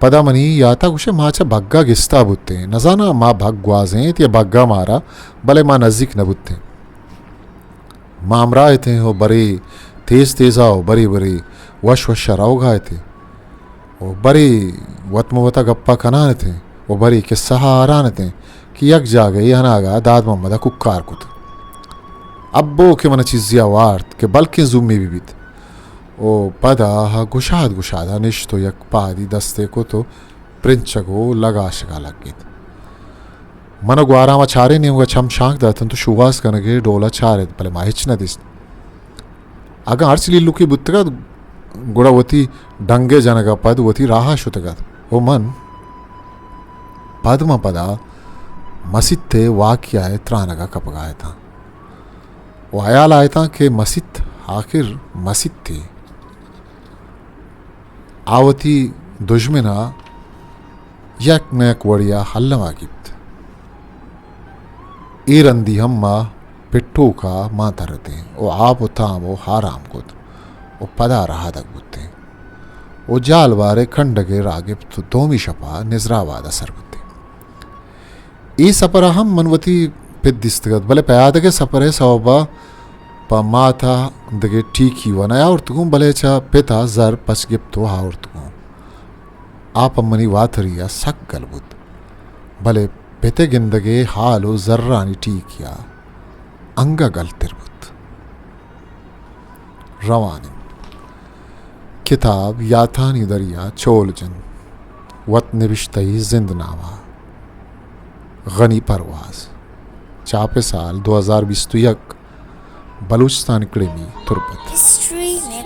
پدا منی یات ء گوشے ما چہ بگ ء گستا بوتیں۔ نزاناں ما بگ گوازینت یا بگ ء مارا، بلے ما نزیک نہ بوتیں۔ ما ہمراہ اتیں و برے تیز تیزا و برے برے وش وشا روگا اتیں و برے وت مہ وتا گپا کنان اتیں و برے کسہا آران اتیں کہ یک جاگہے اناگا داد محمدا کوکار کت۔ ابو کہ منا چیزیا وارت کہ بلکیں زومے بہ بیت و پدا گشاد گشادا نشت و یک پادی دستے کت و پرنچگ و لگاشگا لگت۔ من و گوہرام ء چاریں نیمگ ء چم شانک داتنت و شوہاز کنگ ء ڈول ء چارت، بلے ما ہچ نہ دیست۔ اگاں ہرچ لیلوکے بوتگ ات، گڑا وتی ڈنگ ء جنگ ء پد وتی راہ ء شتگ ات و من پد ماں پدا مسیت ء واقعہ ء ترانگ ء کپگ ء اتاں و ہیال ء اتاں کہ مسیت آخر مسیتے۔ آ وتی دژمن ء یک نہ یک وڑے ء الما گیپت۔ اے رندی ہم ما پٹوک ء مان ترتیں و آپ و تام و آرام کت و پدا رہادگ بوتیں و جالوار ء کنڈگ ء راہ گپت و دومی شپ ء نزرآباد ء سر بوتیں۔ اے سپر ء ہم من وتی پت دیستگ ات، بلے پیادگ ء سپر ء سوب ء پہ مات ء دگہ ٹیکی و نیاورتگوں، بلے چہ پت ء زر پچ گپت و آورتگوں۔ آ پہ منی واتری ء سک گل بوت، بلے پت ء گندگ ء ہال و زرانی ٹیکی ء انگہ گلتر بوت۔ روان انت۔ کتاب یاتانی دریا چول جن، وت نبشتہ ئی زند نامہ، غنی پرواز، چاپ سال دو ہزار بیست و یک، بلوچستان اکیڈمی، تربت۔ ہسٹری نے